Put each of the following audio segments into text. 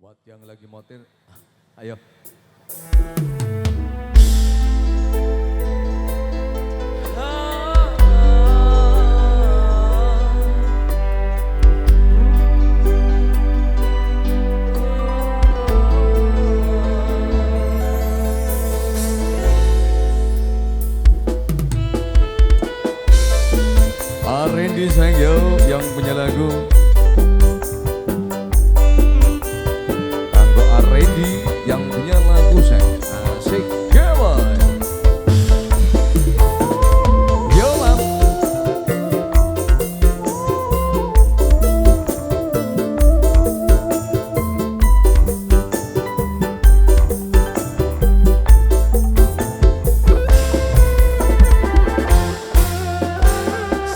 Buat yang lagi motor, ayo. Randy sayang yo yang punya lagu. Kanggo Randy yang punya lagu sayang. Asik come on. Yo mam.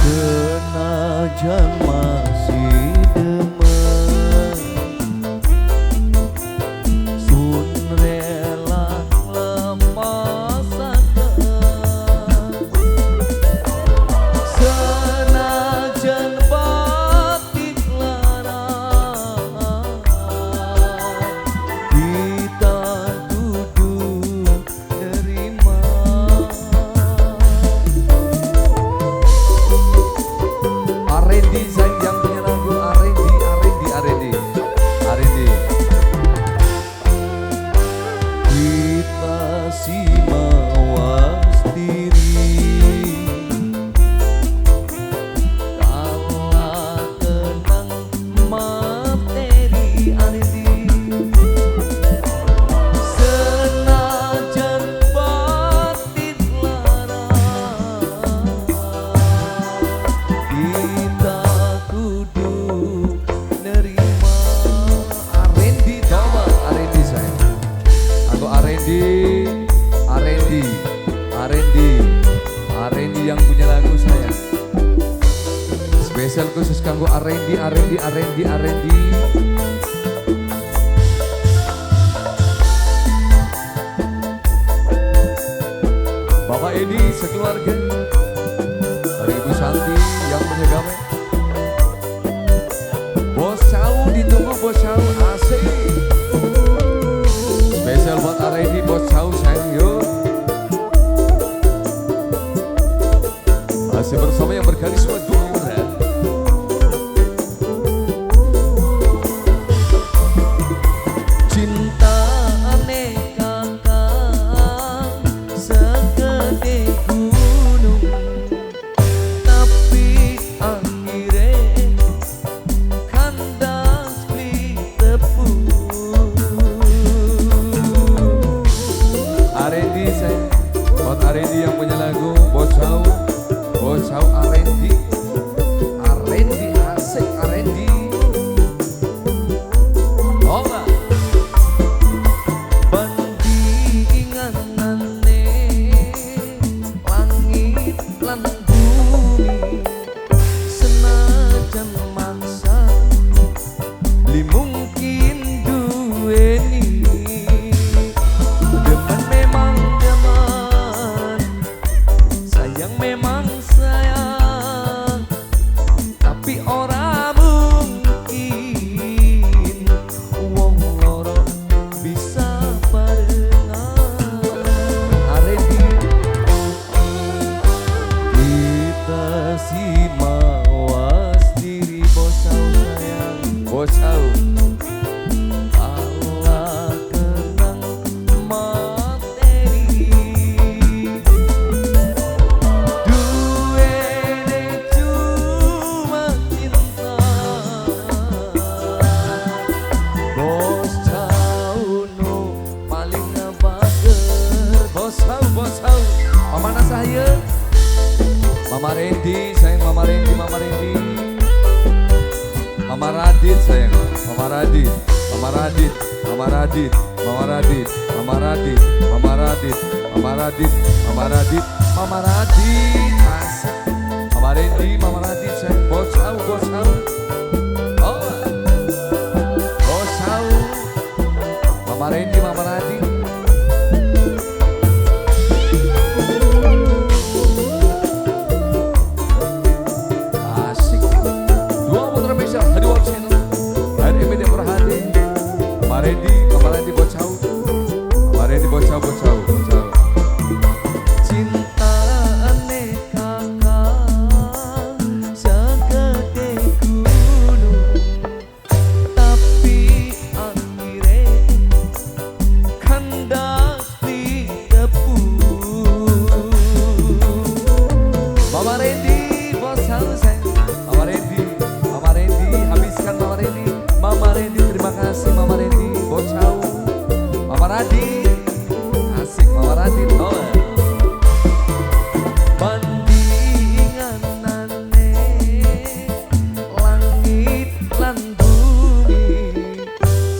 Senajan masih demen, sun rela lepasaken. Senajan batin lara, kita kudu nerima. Arendi sayang yang punya lagu, Arendi, Arendi, Arendi, Arendi. Kita si mawas diri, kalah kenang materi Arendi. Senajan batin lara, kita kudu nerima. Arendi coba, Arendi sayang. Aku Arendi, Arendi, Arendi, Arendi yang punya lagu sayang. Spesial khusus kanggo Arendi, Arendi, Arendi, Arendi. Bapak Edi sekeluarga, dari Ibu Santi yang punya gawe. Bos Cau ditunggu, Bos Cau asik. Spesial buat Arendi, Bos Cau sayang yuk. Masih bersama yang berkarisma dua orang. Cinta aneh kakak segede gunung, tapi akhirnya kandas beli tepung. Arendi sayang, buat Arendi yang punya lagu Bos Cau, Bos Cau Arendi, Arendi asik Arendi. Oba. Bandinganane langit lan bumi, senajan maksa li mungkin duweni. Demen memang demen, sayang memang sayang, tapi ora mungkin wong loro bisa barengan. Arendi, Kita si mawas diri, Bos Cau sayang. Bos Cau. Allah kenang materi, duwene cuma cinta. Bos Cau nu paling bager. Bos Cau, Bos Cau. Mama saya, Mama Randy, sayang Mama Randy, Mama Randy. Mama Radit sayang, Mama Radit, Mama Radit, Mama Radit, Mama Radit, Mama Radit, Mama Radit, Mama Radit, Mama Radit, Mama Radit, asik. Mama Randy, Mama Radit sayang, Bos Cau, Bos Cau. Oh, Bos Cau, Mama Randy, Mama Radit. Asik. Dua putra spesial Hadi World Channel, RMD Perhati, Mama Mama Randy bocau. Mama Randy bocau bocau bocau. Cintane kakak segede gunung, tapi akhire kandas ditepu. Mama Randy bocau sayang. Mama Randy, Mama Randy habiskan Mama Randy. Mama Randy terima kasih Mama Randy bocau. Mama Radit asik Mama Radit oh. Bandinganane langit lan bumi,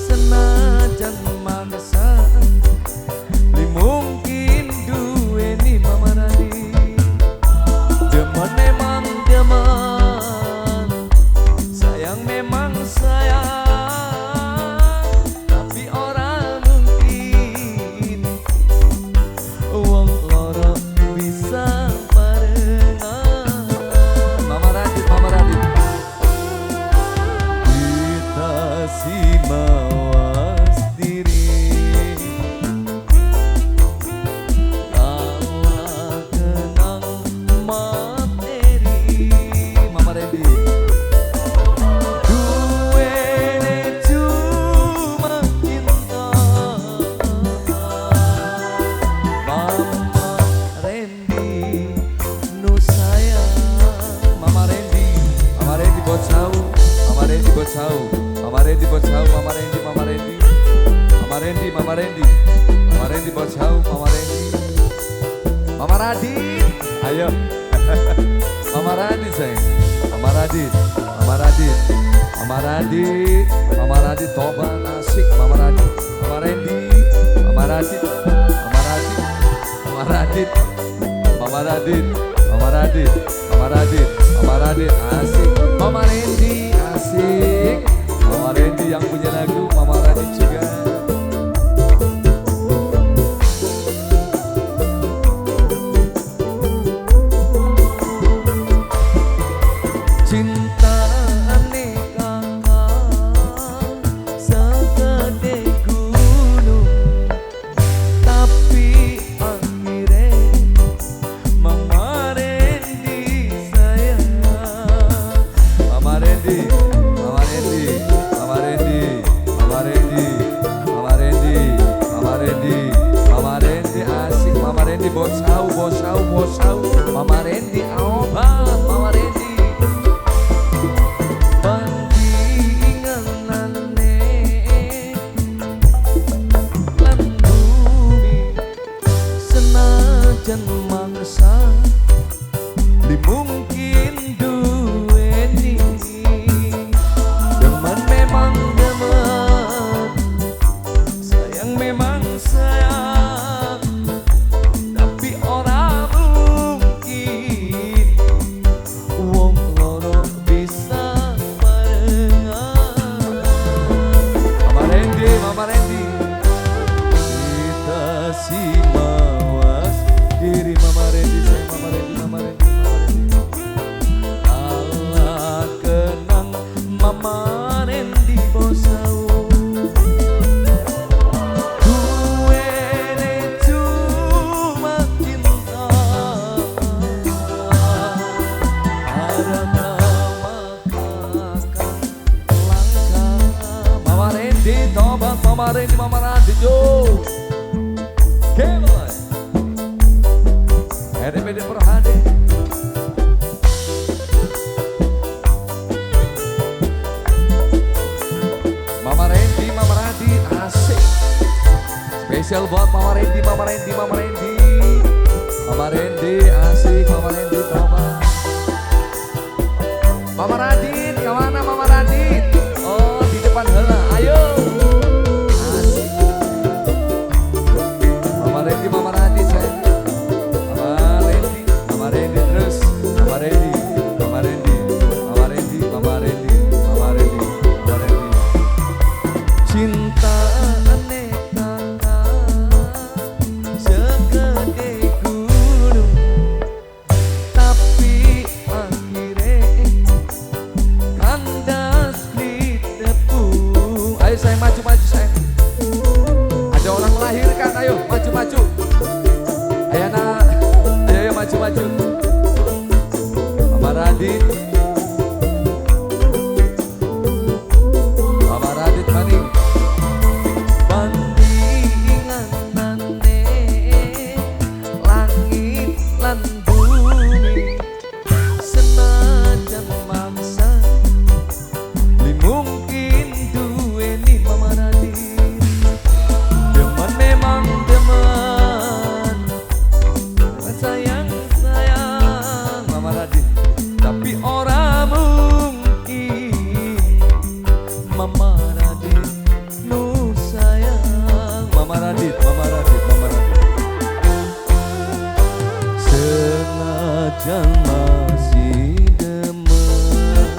senajan mangsa li mungkin duweni Mama Radit. Demen memang demen, sayang memang sayang, tapi ora mungkin wong loro bisa barengan. Mama Radit, Mama Radit. Kita si mawas diri, kalah kenang materi. Mama Randy. Duwene cuma cinta. Mama Randy nu sayang. Mama Randy, Mama Randy bocau, Mama Randy bocau, Mama Randy bocau, Mama Randy, Mama Randy, Mama Randy, Mama Randy, Mama Randy bocau, Mama Randy, Mama Radit, ayo, Mama Radit sayang, Mama Radit, Mama Radit, Mama Radit, Mama Radit tobat asik, Mama Radit, Mama Randy, Mama Radit, Mama Radit, Mama Radit, Mama Radit, Mama Radit, Mama Radit, Mama Radit asik, Mama Randy asik, Mama Randy yang punya lagu, Mama Radit juga. Cintane kakak segede gunung, tapi akhire Mama Randy sayang. Mama Randy, Mama Randy, Mama Randy, Mama Randy, Mama Randy, Mama Randy, Mama Randy asik, Mama Randy bocau, bocau, bocau, Mama Randy obat, Mama Randy. Bandinganane lan bumi, senajan mangsa li mungkin duweni. Demen memang demen, sayang memang sayang, tapi ora mungkin wong loro bisa barengan. Mama Randy, Mama Randy. Kita si mawas diri Mama Randy, sayang Mama Randy, Mama Randy, Mama Randy. Allah kenang Mama Randy bosau. Duwene cuma cinta, ada nama kakak langka. Mama Randy, tobat, Mama Randy, Mama Randy, yo. Kemon. RPD Perhade. Mama Randy, Mama Radit, asik. Spesial buat Mama Randy, Mama Randy, Mama Randy. Mama Randy, asik, Mama Randy, tobat. Mama Radit, kemana Mama Radit? Oh, di depan heula, ayo. Asik. Mama Randy, Mama Radit, sayang. Mama Randy, Mama Randy terus. Mama Randy, Mama Randy, Mama Randy, Mama Randy, Mama Randy, Mama Randy. Cintane kakak segede gunung, tapi akhire kandas ditepung. Ayo sayang maju-maju sayang. Radit nu sayang. Mama Radit, Mama Radit, Mama Radit. Senajan masih demen,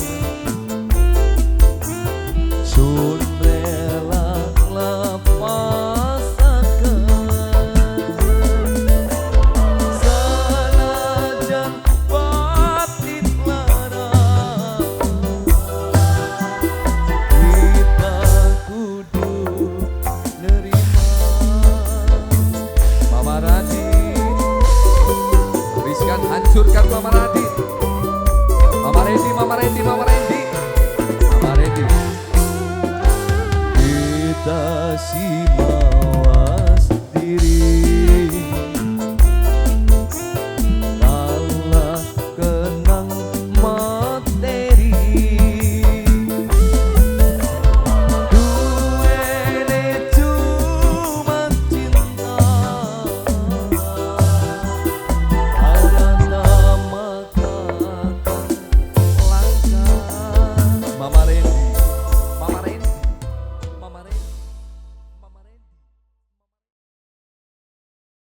sun rela nglepasaken. Senajan batin lara, kita kudu nerima. Mama Radit, habiskan, hancurkan Mama Radit. Mama Randy, Mama Randy, Mama Randy, Mama Randy. Kita siap.